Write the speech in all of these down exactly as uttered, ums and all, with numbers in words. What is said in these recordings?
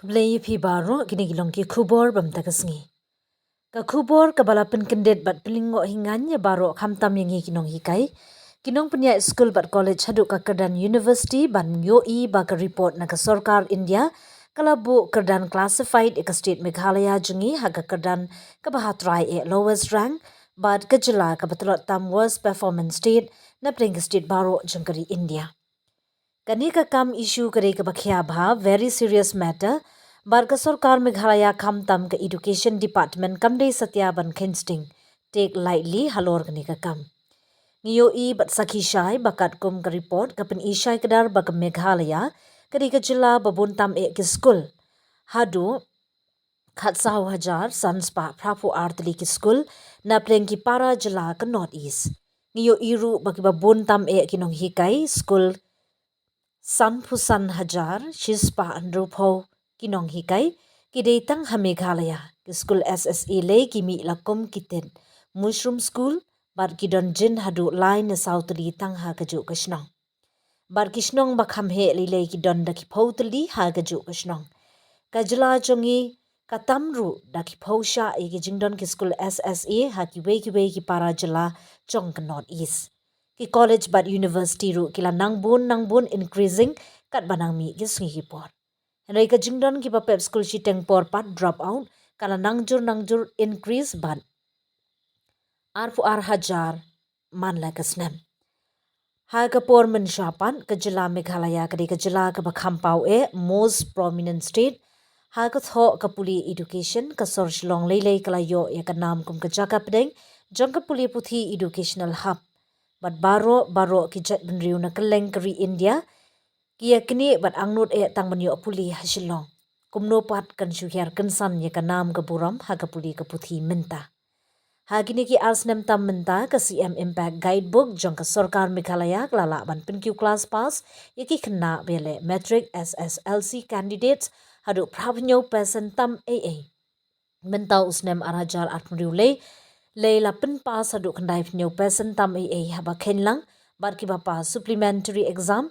Khublei ïa phi baroh, kine ki long ki khubor ba mynta ka sngi. Ka khubor kaba la pynkyndit bad pynlyngngoh hi nga ïa baroh, khamtam ïa ngi ki nonghikai. Ki nongpynïaid skul bad college haduh ka kyrdan university ban ïohi ba ka report na ka sorkar India ka la buh kyrdan classified ïa ka state Meghalaya jong ngi ha ka kyrdan kaba ha trai eh lowest rank, bad ka jylla kaba tlot tam worst performance state na pdeng ka state baroh jong ka ri India. Kane ka kam issue ka dei kaba khia bha, very serious matter, bad ka sorkar Meghalaya khamtam ka education department kam dei satia ban kheiñ sting, take lightly halor kane ka kam. Ngi ïohi bad sakhi shai ba katkum ka report ka pyni shai kdar ba ka Meghalaya ka dei ka jylla ba bun tam eh ki skul, haduh khatsaw hajar san spah phraphew ar tylli ki skul na pdeng ki para jylla ka North East. Ngi ïohi ruh ba kiba bun tam eh ki nonghikai skul, sanphew san hajar shispah hynriewphew ki nonghikai, ki dei tang ha Meghalaya. Ki skul S S A lei ki mih la kum ki tit mushroom school, bad ki don jin haduh lai ne saw tylli tang ha kajuh ka shnong. Bad ki shnong ba kham heh lei lei ki don da ki phew tylli ha kajuh ka shnong. Ka jylla jong ngi ka tam ruh da ki phew shah ïa ki jingdon ki skul S S A ha kiwei kiwei ki para jylla jong ka North East. Ki college bad university ruh ki la nang bun nang bun increasing katba nang mih ki sngi ki por. Hynrei ka jingdon kiba pep skul shiteng por pat drop out ka la nang jur nang jur increase bad arphew ar hajar man la ka snem. Ha ka por mynshuwa pat, ka jylla Meghalaya ka dei ka jylla kaba kham paw eh, most prominent state. Ha ka thoh ka pule education, ka sor Shillong lei lei ka la ïoh ïa ka nam kum ka jaka pdeng jong ka pule puthi educational hub. Bad baroh baroh ki jaitbynriew na kylleng ka ri India ki ïa knieh bad angnud eh tang ban ïoh pule ha Shillong. Kumno pat kan shu hiar kynsan ïa ka nam ka burom ha ka pule ka puthi mynta. Ha kine ki ar snem tam mynta, ka C M Impact Guidebook jong ka sorkar Meghalaya ka la lah ban pynkiew class pass ïa ki khynnah ba ïaleh matric, S S L C candidates haduh phraphew hynñiew percent tam ei ei. Mynta u snem ar hajar arphew hynriew lei lei la pynpass haduh khyndai phew hynñiew percent tam ei ei haba kheiñ lang bad kiba pass supplementary exam.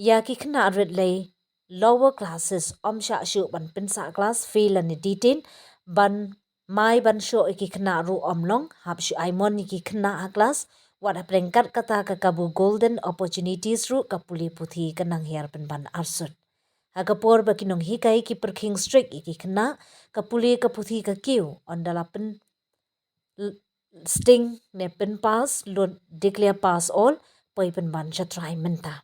Ïa ki khynnah rit lei lower classes ym shah shuh ban pynsah class, fail lane detain, ban mai ban shoh ïa ki khynnah ruh ym long, hap shu ai mon ïa ki khynnah ha class. Wat hapdeng kat kata ka kabu golden opportunities ruh ka pule puthi ka nang hiar pynban arsut. Ha ka por ba ki nonghikai ki pyrkhing strict ïa ki khynnah, ka pule ka puthi ka kiew, ynda la pyn sting ne pynpass, lut declare pass all, poi pynban sha trai mynta.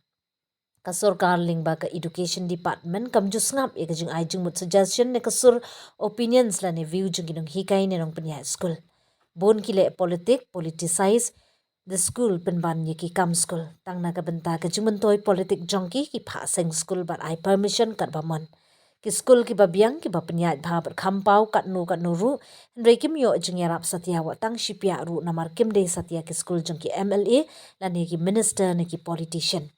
Ka sorkar lyngba ka education department kam ju sngap ïa ka jingai jingmut suggestion ne ka sur opinions lane view jong ki nonghikai ne nongpynïaid skul. Bun ki leh politik, politicize the school pynban ïa ki kam skul. Tang na ka bynta ka jingmyntoi politik jong ki, ki phah seng skul bad ai permission katba mon. Ki skul kiba biang kiba pynïaid bha bad kham paw katno katno ruh, hynrei kim ïoh jingïarap satia wat tang shipiah ruh namar kim dei satia ki skul jong ki M L A lane ki minister ne ki politician.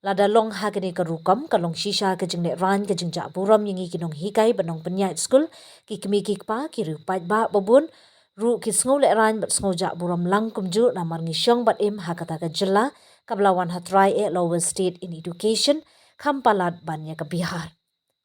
Lada long ha kane ka rukom, ka long shisha ka jinglehrain ka jingjah burom ïa ngi ki nonghikai bad nongpynïaid skul, ki kmie ki kpa, ki riew paidbah ba bun ruh ki sngew lehrain bad sngew jah burom lang kumjuh namar ngi shong bad im ha kata ka jylla kaba la wan ha trai eh lowest state in education, kham palat ban ïa ka Bihar.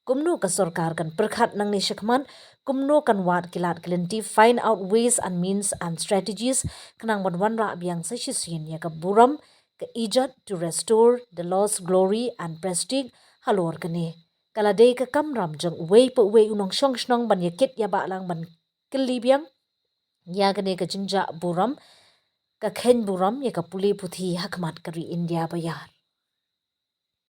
Kumno ka sorkar kan pyrkhat nangne shakhmat, kumno kan wad ki lad ki lynti, find out ways and means and strategies, khnang ban wanrah biang sa shisien ïa ka burom ka ijat, to restore the lost glory and prestige halor kane. Ka la dei ka kamram jong uwei pa uwei u nongshong shnong ban ïa kit ïa bah lang ban kylli biang ïa kane ka jingjah burom, ka kheiñ burom ïa ka pule puthi ha khmat ka ri India ba ïar.